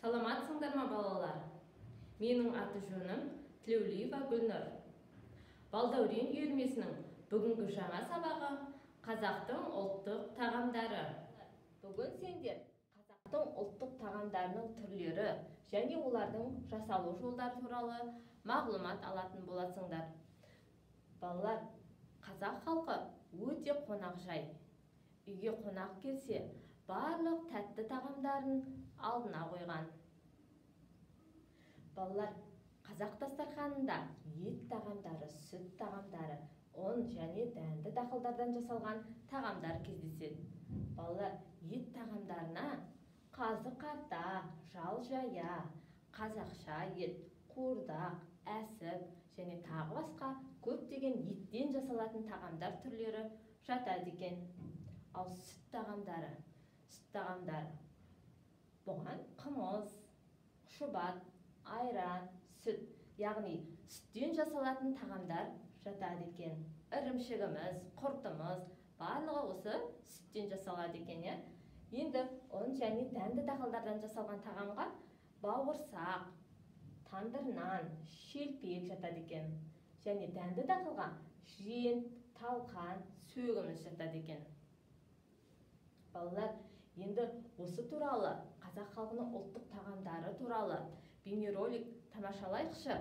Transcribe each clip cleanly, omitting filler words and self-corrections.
Саламатсыңдар ма, балалар? Менің аты жөнім Тілеулиева Гүлнұр. Балдәурен үйірмесінің бүгінгі жаңа сабағы қазақтың ұлттық тағамдары. Бүгін сендер қазақтың ұлттық тағамдарының түрлері және олардың жасалу жолдары туралы мағлұмат алатын боласыңдар. Балалар, қазақ халқы өте қонақжай. Үйге қонақ келсе, барлық тәтті тағамдарын алдына қойған. Балалар, қазақ дастарханында ет тағамдары, сүт тағамдары, ұн және дәнді дақылдардан жасалған тағамдар кездеседі. Балалар, ет тағамдарына қазы қарта, жал жая, қазақша ет, қуырдақ, әсіп және тағы басқа көптеген еттен жасалатын тағамдар түрлері жатады екен. Ал сүт тағамдары бұған қымыз, шұбат, айран, сүт, яғни сүттен жасалатын тағамдар жатады екен. Ірімшігіміз, құртымыз, барлығы осы сүттен жасалады екен, иә? Енді ұн және дәнді дақылдардан жасалған тағамға бауырсақ, тандыр нан, шелпек жатады екен. Және дәнді дақылға жент, талқан, сөгіміз жатады екен. Балалар, енді осы туралы, қазақ халқының ұлттық тағамдары туралы бейнеролик тамашалайықшы.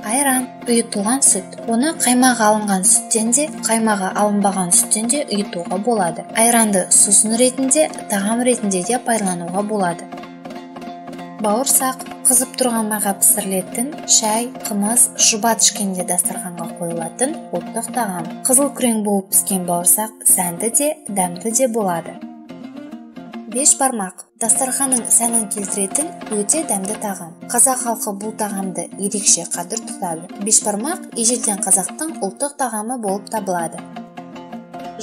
Айран ұйытылған сүт. Оны қаймағы алынған сүттен де, қаймағы алынбаған сүттен де ұйытуға болады. Айранды сусын ретінде, тағам ретінде де пайдалануға болады. Бауырсақ қызып тұрған майға пісірілетін, шай, қымыз, шұбат ішкенде дастарханға қойылатын ұлттық тағам. Қызыл күрең болып піскен бауырсақ сәнді де, дәмді де болады. Бешбармақ дастарханның сәнін келтіретін өте дәмді тағам. Қазақ халқы бұл тағамды ерекше қадір тұтады. Бешбармақ ежелден қазақтың ұлттық тағамы болып табылады.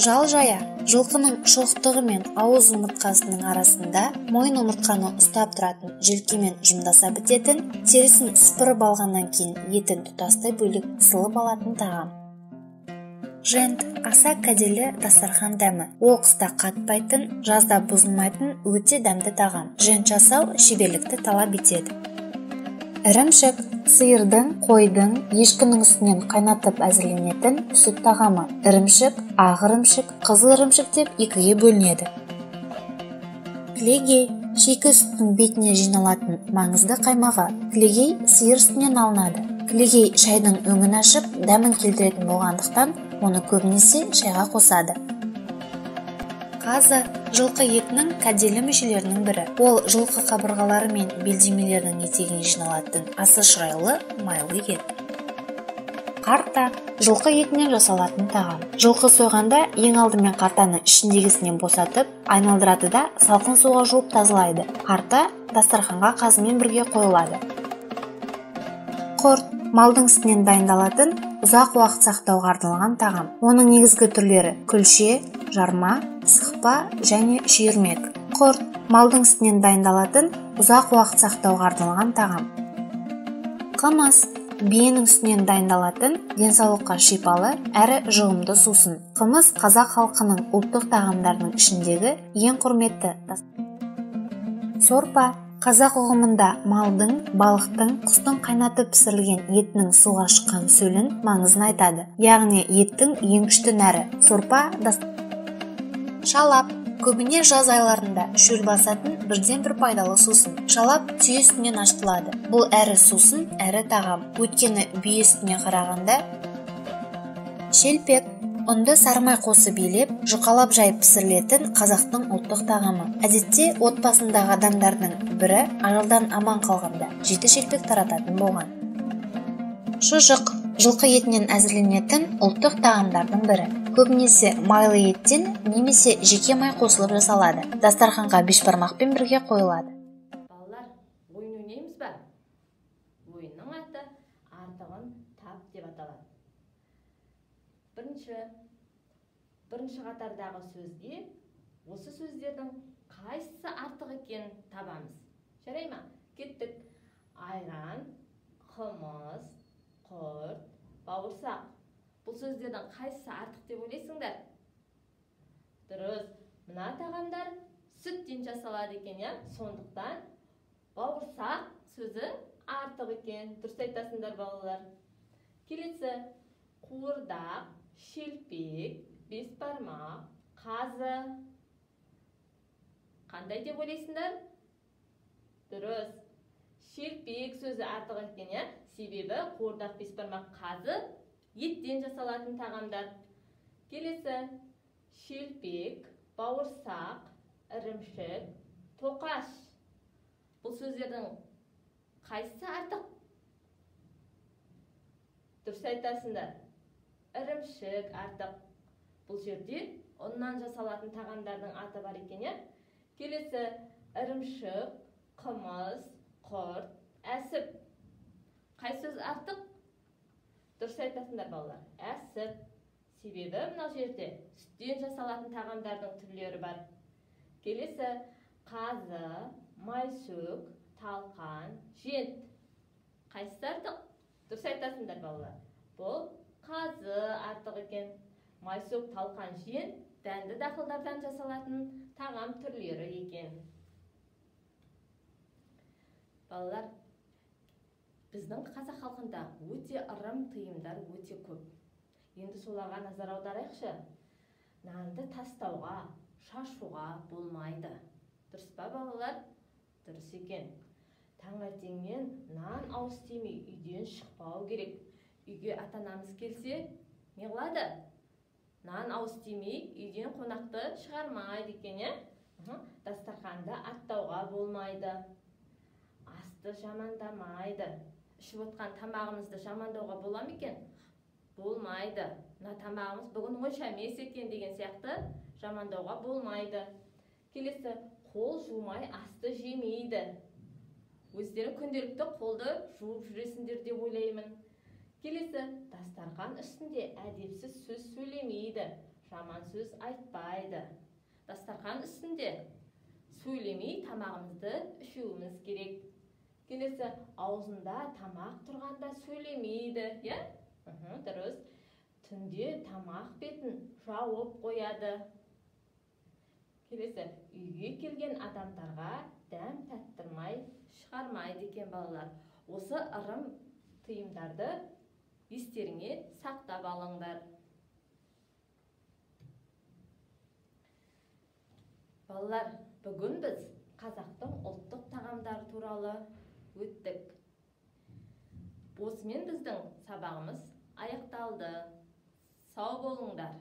Жал жая жылқының шоқтығы мен ауыз омыртқасының арасында мойын омыртқаны ұстап тұратын желкемен жұмдаса бітетін, терісін сыпырып алғаннан кейін етін тұтастай бөлек сылып алатын тағам. Жент аса кәделі дастархан дәмі. Ол қыста қатпайтын, жазда бұзылмайтын өте дәмді тағам. Жент жасау шеберлікті талап етеді. Ірімшік сиырдың, қойдың, ешкінің сүтінен қайнатып әзірленетін сүт тағамы. Ірімшік, ақ ірімшік, қызыл ірімшік деп екіге бөлінеді. Кілегей шикі сүттің бетіне жиналатын маңызды қаймағы. Кілегей сиыр сүтінен алынады. Кілегей шайдың өңін ашып, дәмін келтіретін болғандықтан, оны көбінесе шайға қосады. Қазы жылқы етінің кәделі мүшелерінің бірі. Ол жылқы қабырғалары мен белдемелерінің етегіне жиналатын асы шырайлы, майлы ет. Қарта жылқы етінен жасалатын тағам. Жылқы сойғанда ең алдымен қартаны ішіндегісінен босатып, айналдырады да салқын суға жуып тазалайды. Қарта дастарханға қазымен бірге қойылады. Құрт малдың сүтінен дайындалатын, ұзақ уақыт сақтауға арналған тағам. Оның негізгі түрлері күлше, жарма, сықпа және шүйірмек. Құрт малдың сүтінен дайындалатын, ұзақ уақыт сақтауға арналған тағам. Қымыз биенің сүтінен дайындалатын, денсаулыққа шипалы әрі жұғымды сусын. Қымыз қазақ халқының ұлттық тағамдарының ішіндегі ең құрметті. Сорпа қазақ ұғымында малдың, балықтың, құстың қайнатып пісірілген етінің суға шыққан сөлін маңызын айтады. Яғни еттің ең күшті нәрі. Сорпа шалап көбіне жаз айларында шөл басатын бірден-бір пайдалы сусын. Шалап түйе сүтінен ашытылады. Бұл әрі сусын, әрі тағам. Өйткені бие сүтіне қарағанда шелпек ұнды сарымай қосып илеп, жұқалап жайып пісірілетін қазақтың ұлттық тағамы. Әдетте отбасындағы адамдардың бірі ажалдан аман қалғанда жеті шелпек тарататын болған. Шұжық жылқы етінен әзірленетін ұлттық тағамдардың бірі. Көбінесе майлы еттен немесе жеке май қосылып жасалады. Дастарханға бешбармақпен бірге қойылады. Балалар, ойын ойнаймыз ба? Ойынның аты артығын тап деп аталады. Бірінші қатардағы сөзге осы сөздердің қайсысы артық екенін табамыз. Жарай ма? Кеттік. Айран, қымыз, құрт, бауырсақ. Бұл сөздердің қайсысы артық деп ойлайсыңдар? Дұрыс. Мына тағамдар Сүттен жасалады екен, иә? Сондықтан бауырсақ сөзі артық екен. Дұрыс айтасыңдар, балалар. Келесі қуырдақ, шелпек, бесбармақ, қазы. Қандай деп ойлайсыңдар? Дұрыс. Шелпек сөзі артық екен, иә? Себебі қуырдақ, бесбармақ, қазы еттен жасалатын тағамдар. Келесі шелпек, бауырсақ, ірімшік, тоқаш. Бұл сөздердің қайсысы артық? Дұрыс айтасыңдар. Ірімшік артық. Бұл жерде ұннан жасалатын тағамдардың аты бар екен, иә? Келесі ірімшік, қымыз, құрт, әсіп. Қай сөз артық? Дұрыс айтасыңдар, балалар. Әсіп. Себебі мына жерде сүттен жасалатын тағамдардың түрлері бар. Келесі қазы, майсөк, талқан, жент. Қайсысы артық? Дұрыс айтасыңдар, балалар. Бұл қазы артық екен. Майсөк, талқан, жент дәнді дақылдардан жасалатын тағам түрлері екен. Балалар, біздің қазақ халқында өте ырым тыйымдар өте көп. Енді соларға назар аударайықшы. Нанды тастауға, шашуға болмайды. Дұрыс па, балалар? Дұрыс екен. Таңертеңнен нан ауыз тимей үйден шықпау керек. Үйге ата-анамыз келсе, не қылады? Нан ауыз тимей үйден қонақты шығармайды екен, иә? Дастарханды аттауға болмайды. Асты жамандамайды. Ішіп отқан тамағымызды жамандауға бола ма екен? Болмайды. Мына тамағымыз бүгін онша емес екен деген сияқты жамандауға болмайды. Келесі қол жумай асты жемейді. Өздері күнделікті қолды жуып жүресіңдер деп ойлаймын. Келесі дастархан үстінде әдепсіз сөз сөйлемейді, жаман сөз айтпайды. Дастархан үстінде сөйлемей тамағымызды ішуіміз керек. Келесі аузында тамақ тұрғанда сөйлемейді, иә? Дұрыс. Түнде тамақ бетін жауып қояды. Келесі үйге келген адамдарға дәм таттырмай шығармайды екен, балалар. Осы ырым тыйымдарды естеріңе сақтап алыңдар. Балалар, бүгін біз қазақтың ұлттық тағамдары туралы өттік. Осымен біздің сабағымыз аяқталды. Сау болыңдар.